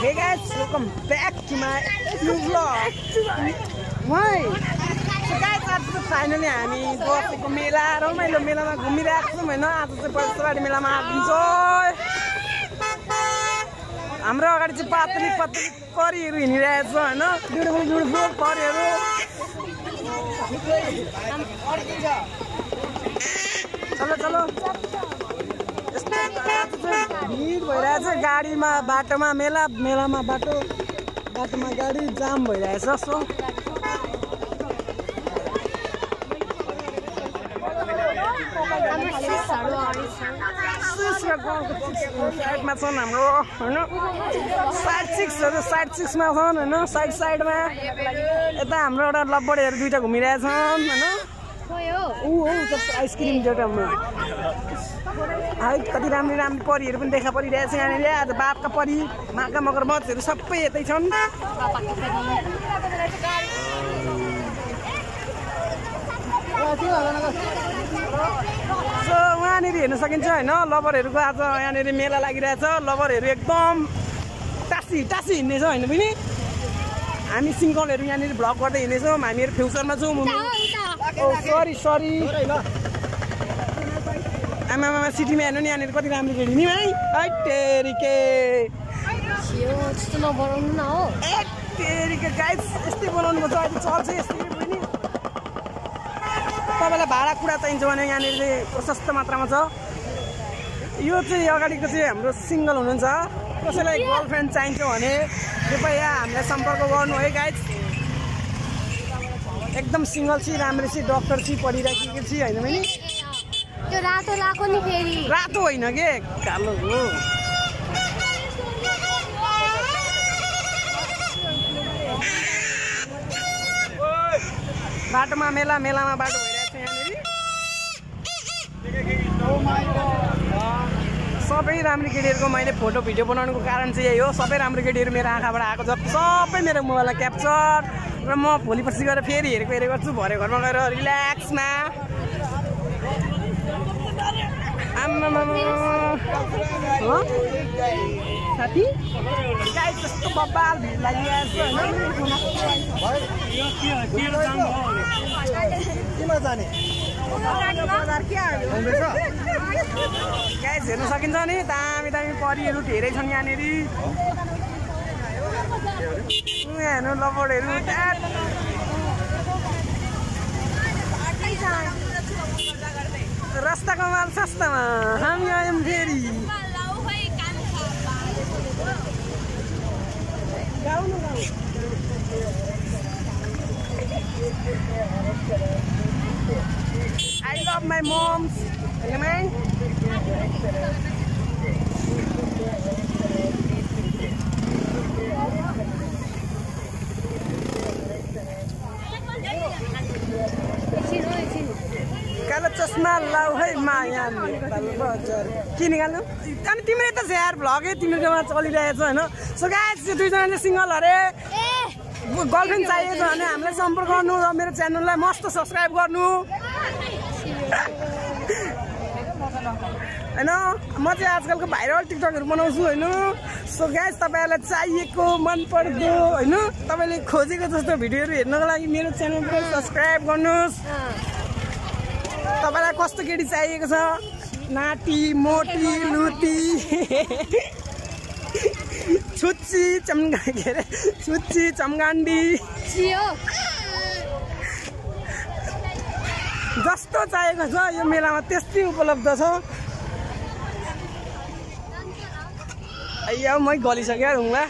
Hey guys, welcome back to my new vlog. Why? So guys, आज चाहिँ finally हामी बसेको मेला रमाइलो मेलामा घुमिरहेको छौँ हैन। आज चाहिँ पल्सवाडी मेलामा आइदिन्छौँ। हाम्रो अगाडि चाहिँ पातली पातली परिहरू हिँडिरहेको छ हैन। ब्युटिफुल ब्युटिफुल परिहरू। चलो चलो। भीड भइरहेछ गाडीमा बाटोमा मेलामा बाटोमा गाडी जाम भइरहेछ सो साइडमा छन् हाम्रो होइन साइड सिक्समा छन् होइन साइडमा यता हाम्रो एउटा लब्बडीहरू दुइटा घुमिरहेछन् होइन आइसक्रिम जग्गामा है कति राम्री राम्री परिहरू पनि देखा परिरहेछ यहाँनिर आज बापका परी माका मगरमच्छहरू सबै यतै छन् सो वहाँनिर हेर्न सकिन्छ होइन लभरहरूको आज यहाँनिर मेला लागिरहेछ लभरहरू एकदम टासी हिँड्नेछ होइन पनि हामी सिङ्गलहरू यहाँनिर भ्लग गर्दै हिँड्नेछौँ हामीहरू फ्युचरमा छौँ सरी आमा सिटीमा हेर्नु नि यहाँनिर कति राम्रो केटी नि भाइ तेरिके नबनाउनु न हो तेरिके गाइस यस्तै बनाउनु पर्छ अहिले चल्छ यस्तै पनि तपाईँलाई भाडा कुडा चाहिन्छ भने यहाँनिर चाहिँ प्रशस्त मात्रामा छ यो चाहिँ अगाडिको चाहिँ हाम्रो सिङ्गल हुनुहुन्छ कसैलाई गर्लफ्रेन्ड चाहिन्छ भने कृपया हामीलाई सम्पर्क गर्नु है गाइस एकदम सिङ्गल छि राम्रो छि डक्टर छि पढिराखेको छि होइन भने त्यो रातो लाको नि फेरि रातो होइन के कालो हो बाटोमा मेलामा बाटो भइरहेछ यहाँनिर सबै राम्रो केटीहरूको मैले फोटो भिडियो बनाउनुको कारण चाहिँ यही हो सबै राम्रो केटीहरू मेरो आँखाबाट आएको छ सबै मेरो मोबाइलमा क्याप्चर र म भोलि पछि गएर फेरि हेरेको छु भरे घरमा गएर रिल्याक्समा साथी गाइस जस्तो बब्बाल भिड लागिरहेछ गाइस हेर्न सकिन्छ नि दामी परिहरू धेरै छन् यहाँनिर हेर्नु लबडहरू रास्ताको माल सस्तामा हामी आयौँ फेरि I love my moms. कालो चस्मा लाउ है माया के निकाल्नु अनि तिमीले त यार भ्लगै तिमीकोमा चलिरहेछ होइन सो गाइस यो दुईजना चाहिँ सिङ्गल अरे गर्लफ्रेन्ड चाहिएको छ भने हामीलाई सम्पर्क गर्नु र मेरो च्यानललाई मस्त सब्सक्राइब गर्नु होइन म चाहिँ आजकलको भाइरल टिकटकहरू बनाउँछु होइन सो गाइस तपाईँहरूलाई चाहिएको मनपर्दो होइन तपाईँले खोजेको जस्तो भिडियोहरू हेर्नको लागि मेरो च्यानलको सब्सक्राइब गर्नुहोस् तपाईँलाई कस्तो केटी चाहिएको छ नाटी मोटी लुटी छुच्ची चम्गान्डी जस्तो चाहिएको छ यो मेलामा त्यस्तै उपलब्ध छ अయ్యా मै गलिसक्यो रुङला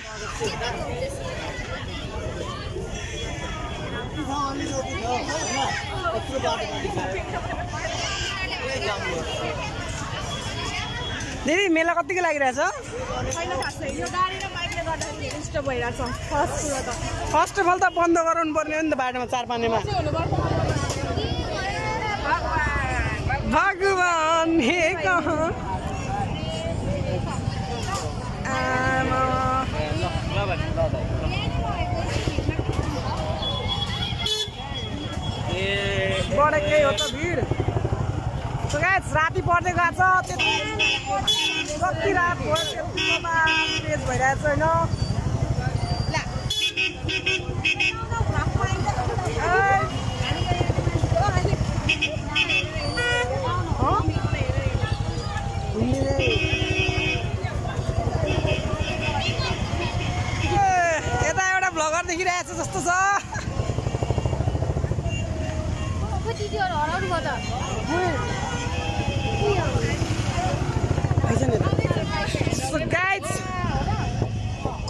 दिदी मेला कतिको लागिरहेछ फर्स्ट अफ अल त बन्द गराउनु पर्ने हो नि त बाटोमा चार पानीमा भगवान हे कहाँ बढेकै हो त भिड So guys, राति पर्दै गएको छ कति रात भयो तेज भइरहेछ हैन यता एउटा भ्लगर देखिरहेछ जस्तो छ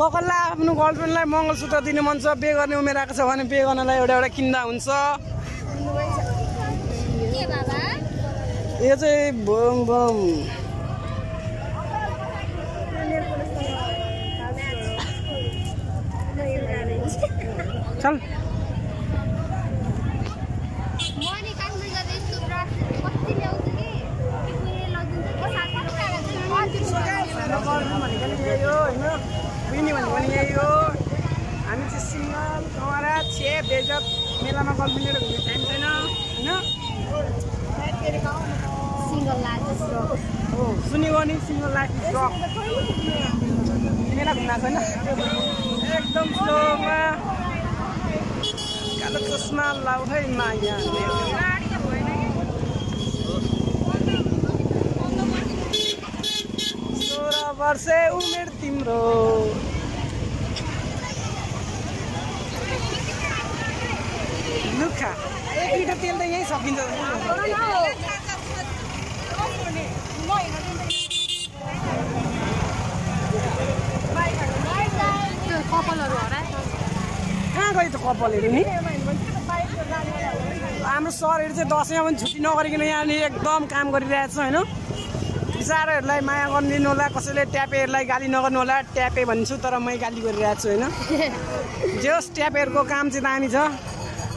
कसलाई आफ्नो गर्लफ्रेन्डलाई मङ्गलसूत्र दिनु मन छ बे गर्ने उमेर आएको छ भने बे गर्नलाई एउटा एउटा किन्दा हुन्छ यो चाहिँ बम बम चल हामी चाहिँ सिङ्गल कमरा छेप बेजत मेलामा गर्लफ्रेन्ड लिएर घुम्ने टाइम छैन होइन सुनेको नि सिङ्गल लाइफ इज रक मेला घुम्न छैन एकदम स्लोमा कालो चस्मा लाउ है माया 16 वर्ष उमेर तिम्रो लुखा 1 लिटर तेल त यही सकिन्छ कपालहरु हरा कहाँ गयो त कपालहरु नि हाम्रो सरहरु चाहिँ दशैंमा पनि छुट्टी नगरिकन यहाँ नि एकदम काम गरिरहेछ हैन बिचाराहरुलाई माया गर्दिनु होला कसैले ट्यापेहरुलाई गाली नगर्नु होला ट्यापे भन्छु तर मै गाली गरिरहेको छु हैन जस ट्यापेहरुको काम चाहिँ दामी छ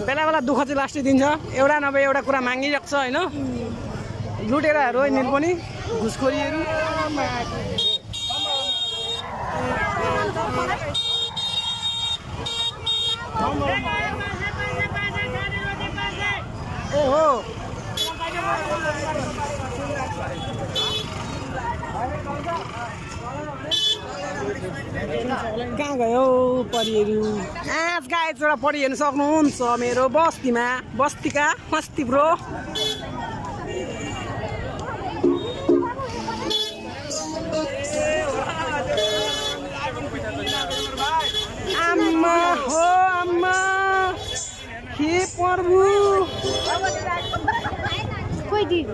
बेला बेला दुःख चाहिँ लास्टै दिन्छ एउटा नभए एउटा कुरा मागिरहेको छ हैन लुटेराहरु यिनीहरु पनि घुसखोरीहरु ओहो कहाँ गयो परिहरू आज गाइस एउटा परि हेर्न सक्नुहुन्छ मेरो बस्तीमा बस्तीका मस्ती ब्रो आम्मा हो आम्मा हे प्रभु कोही दिन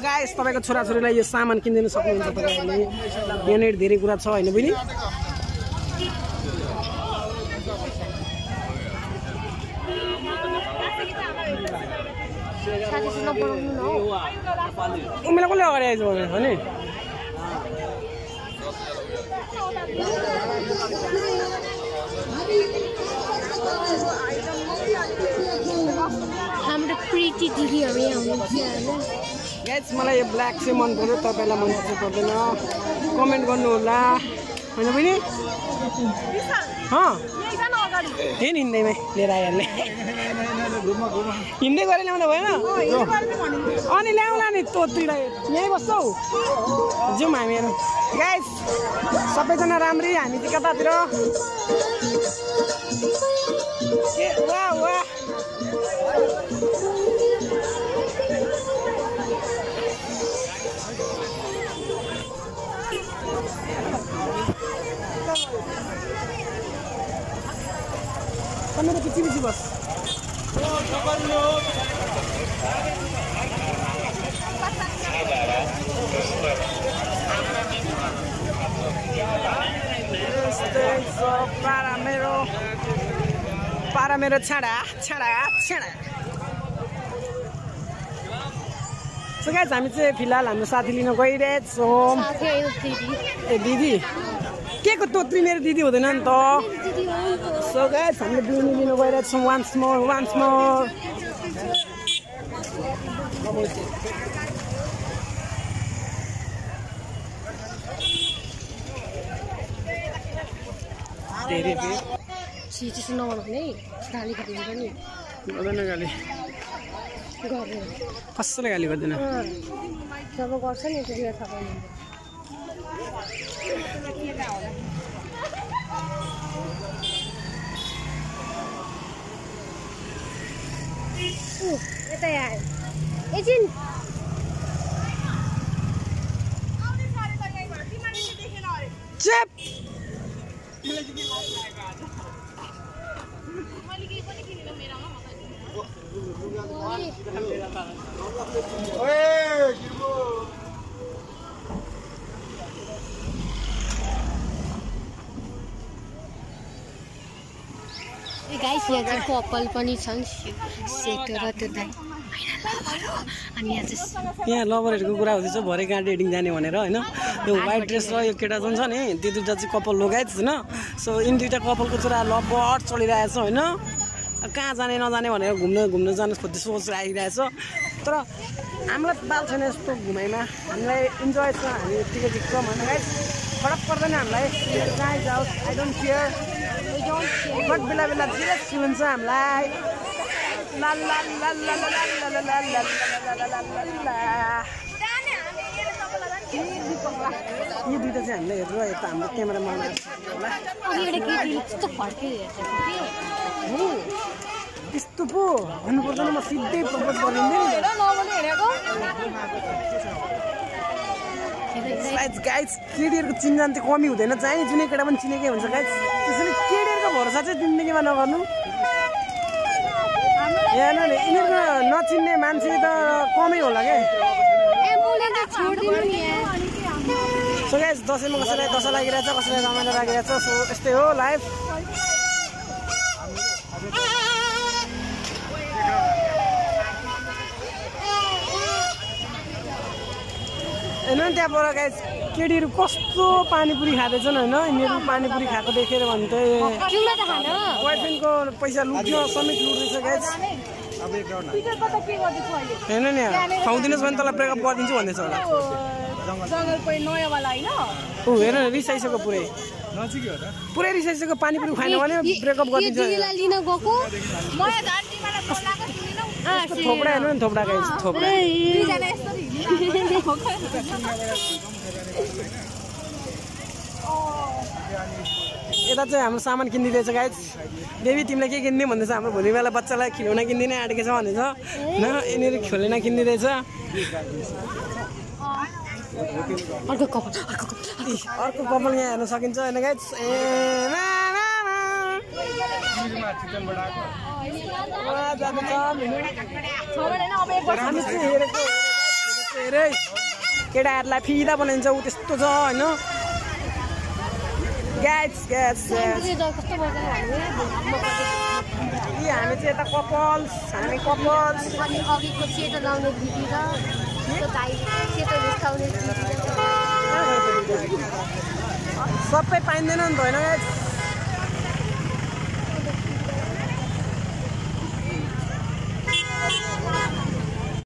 गाइस तपाईको छोराछोरीलाई यो सामान किनिदिन सक्नुहुन्छ तपाईहरुले यहाँनेर धेरै कुरा छ हैन बहिनी उमेला कसले अगाडि आइज भने हाम्रो प्रिटी दिदीहरु यहाँ हुनुहुन्छ हैन गाइस मलाई यो ब्ल्याक चाहिँ मन पर्यो तपाईलाई मन पर्छ पर्दैन कमेन्ट गर्नु होला हैन बहिनी हेन हिँड्दैमै लिएर आइहाल्ने हिँड्दै गरेर ल्याउँदा भएन अनि ल्याउला नि तोतीलाई यहीँ बस्छौ जाउँ हामीहरू गाइस सबैजना राम्री हामी चाहिँ कतातिर वाह वाह मेरो पछि पछि बस पारा मेरो छाडा छाडा छाडा सो गाइस हामी चाहिँ फिलहाल हाम्रो साथी लिन गइरहेछौँ ए दिदी के को तोत्री मेरो दिदी हुँदैन नि त सो गाइस हामीले बिउनी लिन गइरहेछौँ वान्स मोर छि त्यसो नगर्नु भने गाली खादिन्छ नि गर्दैन गाली गर्ने कसैले गाली गर्दैन जब गर्छ नि त्यतिखेर थाहा पाउनु यता आयो एकछिन चुप गाइस यहाँ चाहिँ कपाल पनि छन् सेतो र त्यो दाइ अनि यहाँ लभरहरूको कुरा हुँदैछ भरे कहाँ डेटिङ जाने भनेर होइन त्यो व्हाइट ड्रेस र यो केटा जुन छ नि त्यो दुइटा चाहिँ कपाल लगाइदिन्छ होइन सो यिनी दुइटा कपालको चुरा लभर चलिरहेछ होइन कहाँ जाने नजाने भनेर घुम्न जानु खोज्दै सोच आइरहेछ तर हामीलाई बाल छैन यस्तो घुमाइमा हामीलाई इन्जोय छ हामी टिकट जित्छौँ भने गाइस फरक पर्दैन हामीलाई जहाँ जाओस् आई डोन्ट केयर बट बेला बेला धेरै फिल हुन्छ हामीलाई ला ला ला ला ला ला ला ला ला ला यो दुइटा चाहिँ हामीले हेरेर यता हाम्रो क्यामेरामा त्यस्तो पो भन्नु पर्दैन म सिधै प्रपोज गरिदिन्थेँ गाइस केटीहरूको चिन्जान चाहिँ कमी हुँदैन चाहिँ जुनै केटा पनि चिनेकै हुन्छ गाइस त्यसैले केटीहरूको भरोसा चाहिँ जिन्दगीमा नगर्नु हेर्नु नि यिनीहरूको नचिन्ने मान्छे त कमै होला क्या सो गाइस दसैँमा कसैलाई दसैँ लागिरहेछ कसैलाई रमाइलो लागिरहेछ सो यस्तै हो लाइफ हेर्नु नि त्यहाँबाट गाइस केटीहरू कस्तो पानीपुरी खाँदैछन् होइन यिनीहरू पानीपुरी खाएको देखेर भने त बोयफ्रेन्डको पैसा लुट्यो समेत लुट्दैछ गाइस हेर्नु नि खुवाउदिनुहोस् भने तँलाई ब्रेकअप गरिदिन्छु भन्दैछ होला ऊ हेर्नु न रिसाइसक्यो पुरै रिसाइसक्यो पानीपुरी खाएन भने ब्रेकअप गरिदिन्छ थोपडा हेर्नु नि थोपडा गाइस थोपडा यता चाहिँ हाम्रो सामान किनिदिँदैछ गाइस बेबी तिमीलाई के किनिदिउँ भन्दैछ हाम्रो भोलि बेला बच्चालाई खिलौना किनिदिनै आँटेको छ भनेछ होइन यिनीहरू खेलौना किनिदिँदैछ अर्को कपाल यहाँ हेर्न सकिन्छ होइन गाइस केटाहरूलाई फिदा बनाइन्छ ऊ त्यस्तो छ होइन ग्यास हामी चाहिँ यता कपल्स सबै पाइँदैन नि त होइन